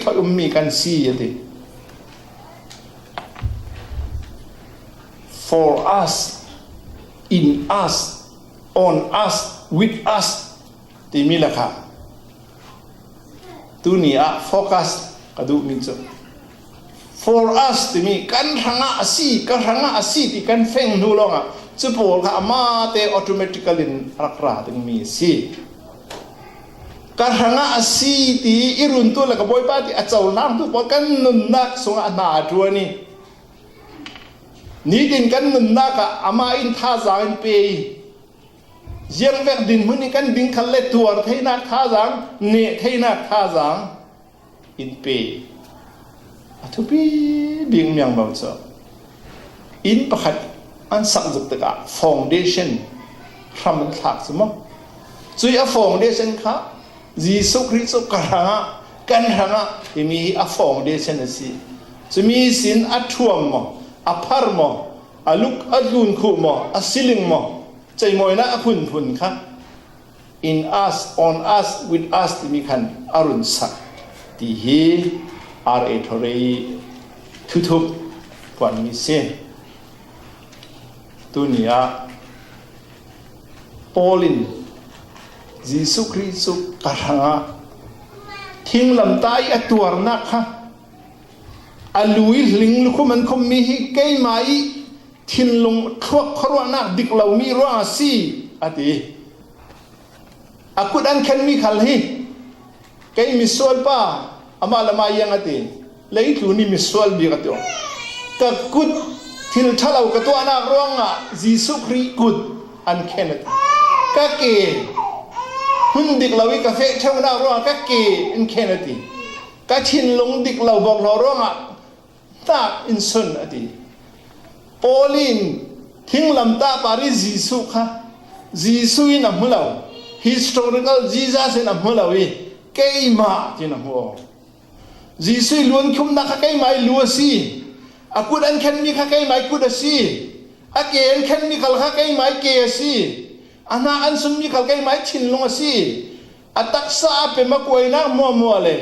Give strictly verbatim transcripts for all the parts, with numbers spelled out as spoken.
kha um mi kan si a ti. For us, in us, on us, with us timi lakah tuni ah focus ka duhmi cu for us timi kan hrangah a si, ka hrangah a si ti kan feng hnu lawngah cu pawl kha amate automatically in rak ra dingmi a si. Ka hrangah a si ti i runtu le ka Bawipa ti a cohlangtu pawl kan nunnak sungah hna a ṭuan i nitin kan nunnak ah amah in thazaang in pe i ziangvek dinhmun i kan ding khal le tuar theinak thazaang, neh theinak thazaang in pe. A thupi bik miang bang cu inn pakhat an sak zuk tikah foundation hram an thlak cu maw? Cui a foundation kha Jesuh Khrih cu ka hrangah, kan hrangah timi hi a foundation a si. Cumi sin a ṭhuam maw, a phar maw, a luk a tlun khuh maw, a siling maw, ceimawinak a phunphun kha in us, on us, with us timi khan a run sak ti hi R A Torrey i thuthup puanmi si. Tuni ah Paul in Jesuh Khrih cu ka hrangah thinglamtah i a tuarnak kha a lu i hling lukhum an khummi hi keimah i thinlung thluak khuaruahnak dik lomi ruang a si, a ti. A kut an khenmi khal hi, kei misual pa, amah le amah iang a ti, leitlun i misual bik a ti. Ka kut thil ṭha lo ka tuahnak ruangah Jesuh Khrih kut an khen a ti. Ka ke hun dik lo i ka feh ṭheunak ruangah ka ke in khen a ti. Ka thinlung dik lo bawk lo ruangah hnak in sun a ti. Paul in thinglamtah par i Jesuh kha Jesuh in a hmu lo, historical Jesus in a hmu lo i keimah tiin a hmu aw. Jesuh i luan khumnak kha keimah i lu a si, a kut an khenmi kha keimah i kut a si, a ke an khenmi khal kha keimah i ke a si, a hnak an sunmi khal keimah i thinlung a si. A taksa a pem a kuainak hmuahhmuah le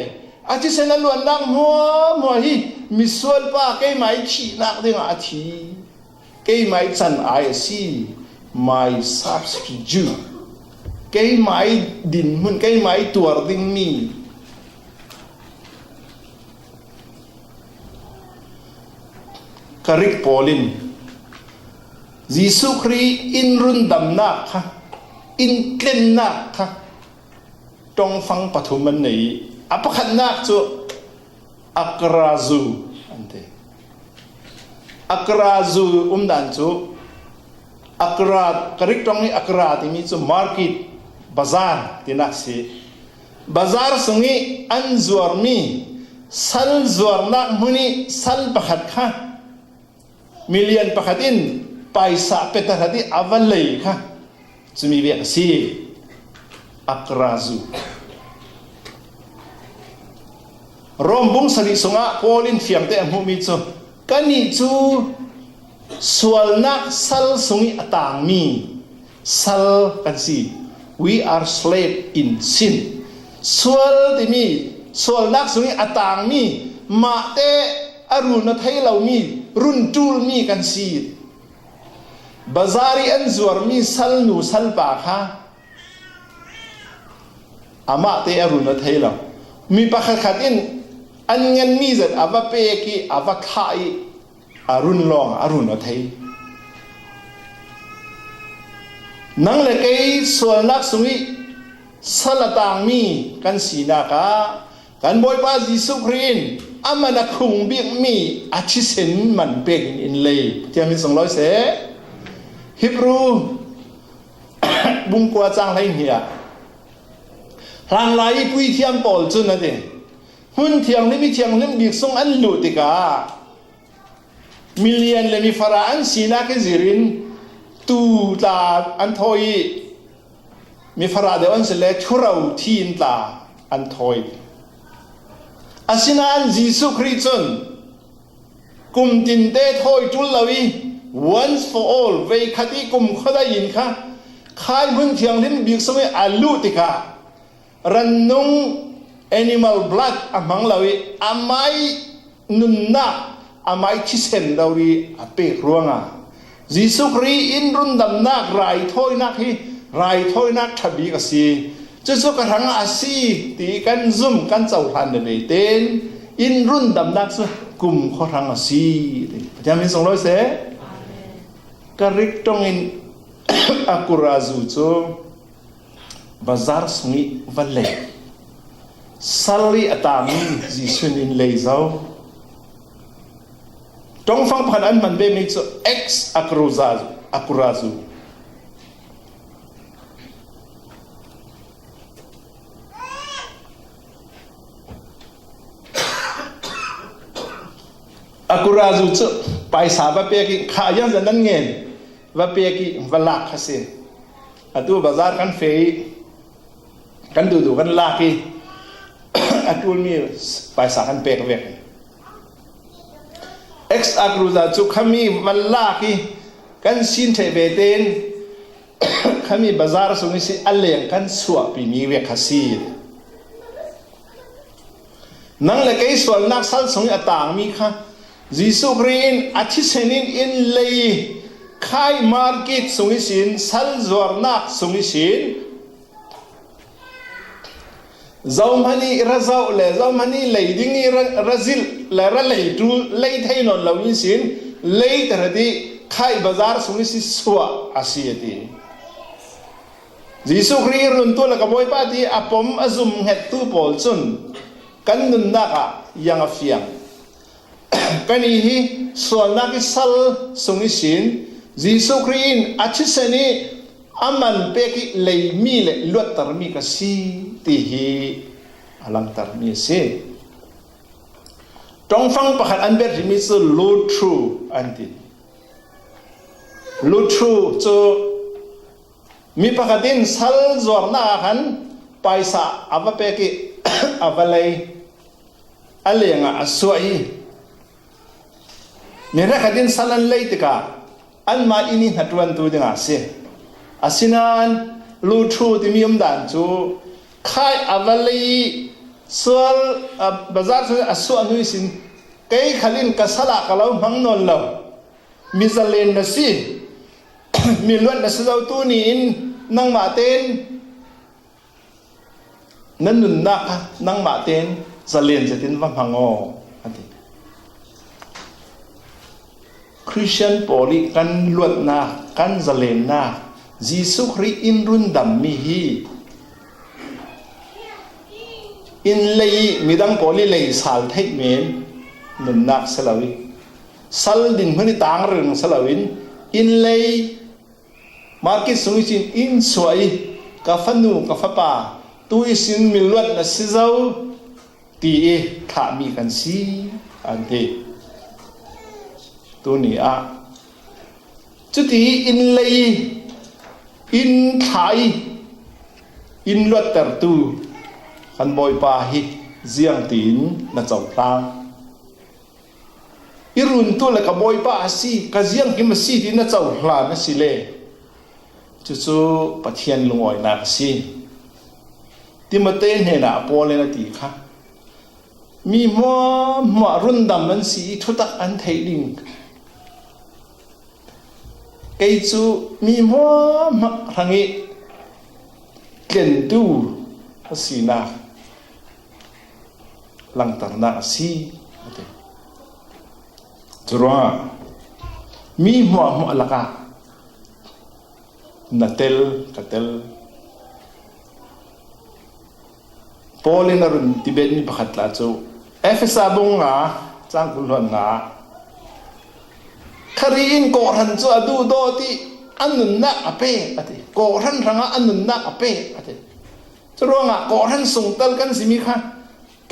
a thisen a luannak hmuahhmuah hi misual pa keimah i thihnak dingah a thi. Keimah i can ai a si. My substitute. Keimah i dinhmun, keimah i tuar dingmi. Ka rik Paul in Jesuh Khrih in rundamnak kha, in tlennak kha ṭongfang pathum an nei i, a pakhatnak cu akrazu an ti. Akrazu umdan cu akra, ka rik ṭong i akra timi cu market, bazar tinak si. Bazar sung i an zuarmi sal zuarnak hmun i sal pakhat kha milian pakhat in paisa peta hrat i a va lei kha cumi vek a si. Akrazu. Rom bung sarih sungah Paul in fiangte a hmuhmi cu, kannih cu sualnak sal sung i a tangmi sal kan si. We are slave in sin. Sual timi sualnak sung i a tangmi, mahte a run a thei lomi, run ṭulmi kan si. Bazar i an zuarmi salnu salpa kha amahte a run a thei lo. Mi pakhatkhat in an ngenmi zat a va pek i a va thlah i a run lawng a run a thei. Nang le kei sualnak sung i sal a tangmi kan sinak ah kan Bawipa Jesuh Khrih in a man a khung bikmi a thisen man pek in in lei. Pathian min sunglawi seh. Hebru bung kua cang hleihnih ah hlanlai i puithiam pawl cun a ti, hmun thianghlim i thianghlim bik sung an luh tikah milian le mifarah an sinak i zirin tu tla an thawi i mifarah deuh an si le thuro thi in tla an thawi. Asinain Jesuh Khrih cun kum tinte thawi ṭul lo i once for all, veikhat i kumkhua daih in kha khai hmun thianghlim bik sung i a luh tikah rannung animal blood a hmang lo ih, amah ih nunnak, amah ih thisen rori a pek ruangah Jesuh Khrih in rundamnak raithawinak hi raithawinak ṭha bik a si. Cucu ka hrangah a si ti kan zum kan cohlan le veiten in rundamnak cu kumkhua hrang a si. Pathian min sunglawi seh. Ka rik ṭongin a kurazu cu bazar sungih va lei. Sal ih a tangmi Jesuh in in lei zo. Ṭongfang pakhat an hman vemi cu X a kurazu, a kurazu. A kurazu cu paisa va pek ih kha a ziangzan nan ngen va pek ih va lak kha si. Atu bazar kan feh ih kan duhduh kan lak ih a ṭulmi paisa kan pek vek. X a kurazu cu khami va lak ih kan sin ṭheh vetein khami bazar sung ihsin a leng kan suahpimi vek kha si. Nang le kei sualnak sal sungih a tangmi kha Jesuh Khrih in a thisen in in lei khai market sung ihsin sal zuarnak sung ihsin zohman ih ra zoh le zohman ih lei ding ih ra, ra zilh le ra lei ṭul lei thei nawn lo ihsin leiter a ti khai bazar sung ihsin suah a si a ti. Jesuh Khrih ih run tuah le ka Bawipa ti a pom a zum hngettu pawl cun kan nunnak ah ziang a fiang. Kannih hi sualnak ih sal sung ihsin Jesuh Khrih in a thisen ih a man pek ih leimi le luattermi ka si ti hi a langtermi a si. Ṭongfang pakhat an biahrimi cu lottery an ti. Lottery cu mi pakhat in sal zuarnak ah khan paisa a va pek ih a va lei. A lengah a suah ih mi hrekkhat in sal an lei tikah anmah inn ih hnaṭuantu dingah a si. Asinain lottery timi umdan cu khai a va lei ih sual, a, bazar sung a suah hnu ihsin kei khal in ka sal ah ka lo hmang nawn lo. Mi zalen na si, mi luat na si zo, tuni in nangmah tein na nunnak kha nangmah tein zalen zetin va hmang aw, a ti. Khristian pawl ih kan luatnak, kan zalennak, Jesuh Khrih in rundammi hi in lei ih midang pawl ih lei sal theih men nunnak si lo ih, sal dinhmun ih tang ringring si loin in lei market sung ihsin in suah ih ka fanu ka fapa tu ihsin mi luat na si zo ti ih thlahmi kan si an ti. Tuni ah cuti ih in lei ih in thlah ih in luattertu kan Bawipa hi ziangtin na cohlang? I runtu le ka Bawipa a si, ka zianghim a si ti na cohlan a si le cucu Pathian lungawinak a si. Timote hnenah Paul in a ti kha, mi hmuahhmuah rundam an si ih thutak an theih ding. Kei cu mi hmuahhmuah hrangih tlentu a sinak langternak a si, a ti. Curuangah mi hmuahhmuah lakah na tel, ka tel. Paul in a run ti betmi pakhat tla cu Efesa bung nga, cang kul hluan nga, khari in kawhhran cu a duhdawt ih a nunnak a pek, a ti. Kawhhran hrangah a nunnak a pek, a ti. Curuangah kawhhran sungtel kan simi kha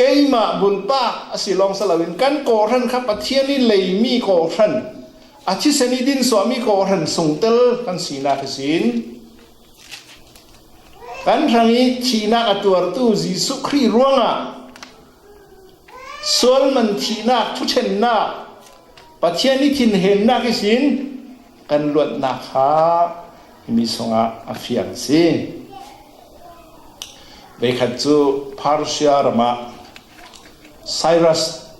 keimah bulpak a si lawng si loin kan kawhhran kha Pathian ih leimi kawhhran, a thisen ih dinsuahmi kawhhran sungtel kan sinak ihsin kan hrangih thihnak a tuartu Jesuh Khrih ruangah sual man thihnak, thuṭhennak, Pathian ih thinhemnak ihsin kan luatnak kha himi sungah a fiang a si. Veikhat cu Persia ramah Cyrus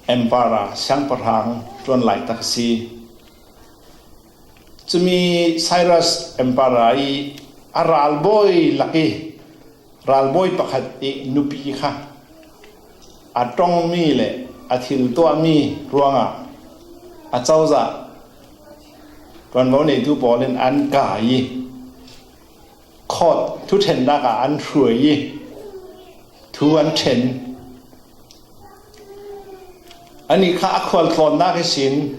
Emperor siangpahrang ṭuan laitak a si. Cumi Cyrus Emperor i a ralbawi lak i ralbawi pakhat i nupi kha a ṭongmi le a thil tuahmi ruangah a cozah ṭuanvo neitu pawl in an kai i, Court thuṭhennak ah an hruai i thu an ṭhen. Anih kha a khualtlawnnak ihsin,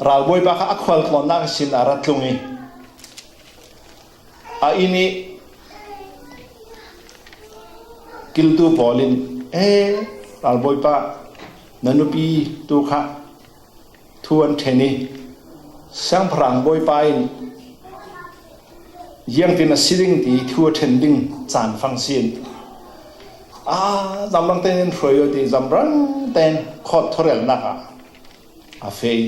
ralbawipa kha a khualtlawnnak ihsin a ra tlung i, a inn i kiltu pawl in, "E, ralbawipa, na nupi tu kha thu an ṭhen i, siangpahrang bawipa in ziangtin a si ding ti thu a ṭhen ding caan fang si," an ti. A, zamrang tein an hruai aw ti, zamrang tein court thawrelnak ah a feh i,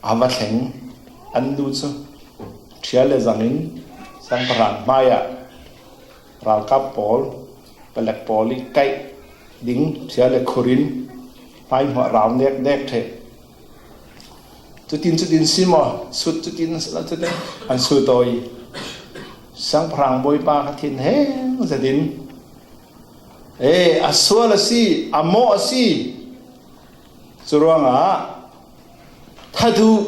a va thleng. An nu cu ṭhia le zang in siangpahrang hmaiah ralkap pawl, palek pawl i kaih ding ṭhia le khur in hmaihmuah rau nek nek ṭheh. Cutin, cutin si maw, sut cutin, cutin an sut aw i, siangpahrang bawipa kha thinheng zetin, "E, a sual a si, a mawh a si. Curuangah that uh,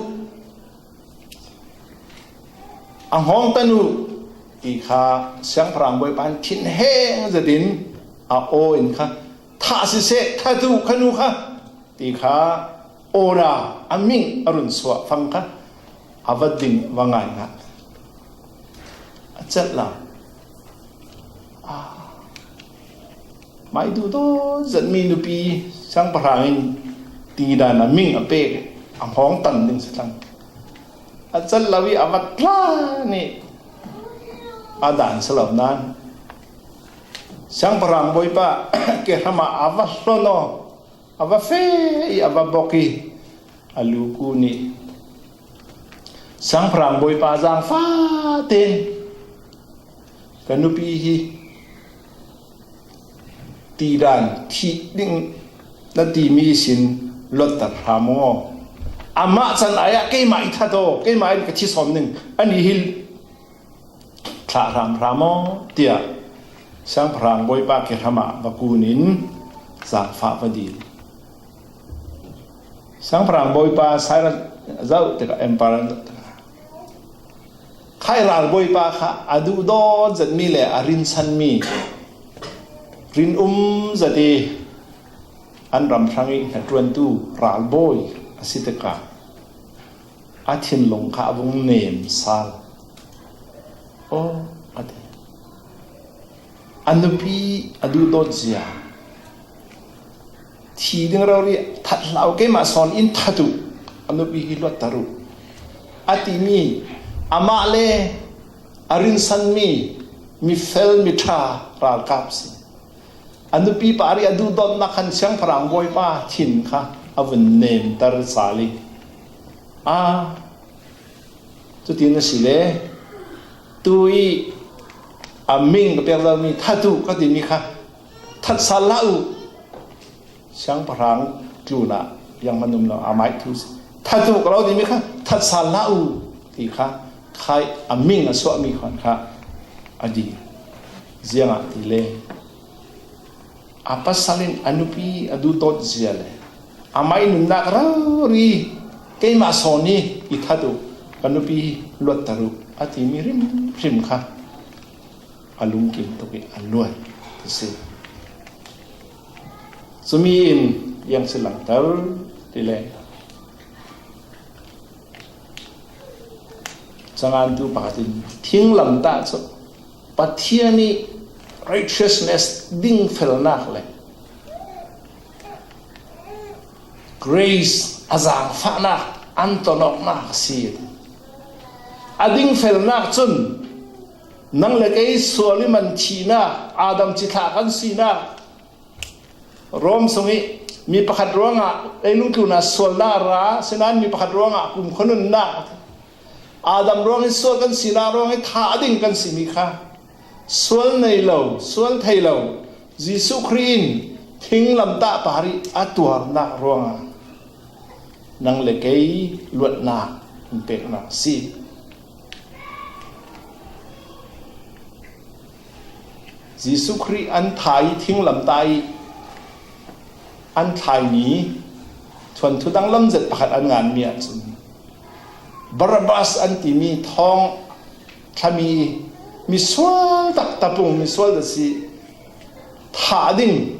a hngawngtan uh," ti kha siangpahrang bawipa in thinheng zetin a aw in kha, "Thah siseh, that uh, kha nu kha," ti kha order a ming a run suah fang kha a va ding va ngaingai. A cat lo. A, mah i duhdawt zetmi nupi siangpahrang in tidan a ming a pek, a hngawngtan ding si tlang. A cat lo i a va tlan i a dan si lo nain, siangpahrang bawipa kehram ah a va hlon aw, a va feh i, a va bok i, a lu kun i, siangpahrang bawipa zangfah tein, "Ka nupi hi tidan thih ding na timi sin luatter hram aw. Amah can ai ah keimah i that aw, keimah in ka thi sawn ding, anih hi thlah hram hram aw," tiah siangpahrang bawipa kehram ah va kun in zangfah va dil. Siangpahrang bawipa Cyrus zoh tikah, Emperor zoh tikah, kha i ralbawipa kha a duhdawt zetmi le a rinsanmi, rinum zet i an ram hrang i hnaṭuantu ralbawi a si tikah a thinlung kha a vung nem sal. Aw, a ti. A nupi a duhdawt zia, "Thi ding rori, that hlah uh, keimah sawn in that uh, a nupi hi luatter uh," a timi, amah le a rinsanmi, mifel miṭha ralkap si. A nupi par i a duhdawtnak khan siangpahrang bawipa thin kha a vun nemter sal i, a, cutin a si le, tu i a ming ka pek lomi, "That uh," ka timi kha, "That sal hlah uh," siangpahrang tlun ah zianghman um lo, amah i thu si. "That uh," ka lo timi kha, "That sal hlah uh," ti kha, kha i a ming a suahmi khan kha a dil. Ziangahtile a pasal in a nupi a duhdawt zia le amah i nunnak rori, "Keimah sawn hi i that uh, ka nupi hi luatter uh," a timi hrimhrim kha a lungkim tuk i a luat a si. Cumi in ziang si langhter ti le, cangantu pakhat in thinglamtah cu Pathian i righteousness, dingfelnak le grace, a zangfahnak an tonawknak a si. A dingfelnak cun nang le kei sual i man thihnak, Adam cithlah kan sinak, Rom sung i mi pakhat ruangah leilung tlun ah sualnak a ra, sinain mi pakhat ruangah kumkhua nunnak, Adam ruangin sual kan sinak ruangin thah ding kan simi kha, sual nei lo, sual thei lo, Jesuh Khrih in thinglamtah parih a tuarnak ruangah nang le kei luatnak in peknak a si. Jesuh Khrih an thah i thinglamtah i an thlai ni thuanthu danglam zet pakhat an nganmi ahcun Barabbas an timi thawng thlami misual tak tapung, misual tak si, thah ding,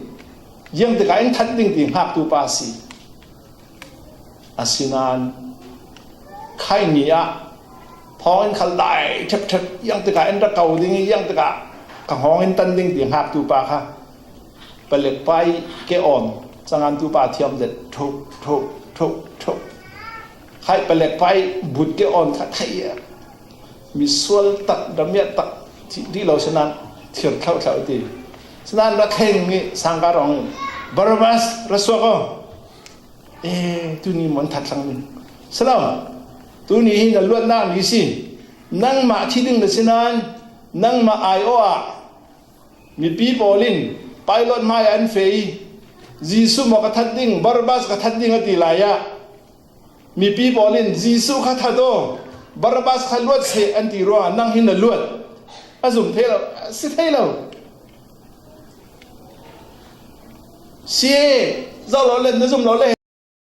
ziangtikah in that ding ti ngaktu pa a si. Asinain khaini ah thawng in khal dai ṭhepṭhep, ziangtikah in ra ko ding i, ziangtikah ka hngawng in tan ding ti ngaktu pa kha palek pai ke awn, cangantu pa thiam zet ṭhup ṭhup ṭhup ṭhup. Khai palek pai but ke awn kha thei a, misual tak, damiat tak, ti lo sinan thir thlauh thlauh ti. Sinan ra thleng i sangka rong, Barabbas ra suak aw. Eh, tuni maw an that thlang mi? Si lo. Tuni hi na luatnak ni si. Nangmah thi ding na sinan, nangmah aiawh ah mipi pawl in Pilat hmai an feh i, Jesuh maw ka that ding, Barabbas ka that ding a ti lai ah, mipi pawl in Jesuh kha that aw, Barabbas kha luat seh an ti ruangah nang hi na luat. A zum thei lo, a si thei lo. Si e, zoh lo le, na zum lo le.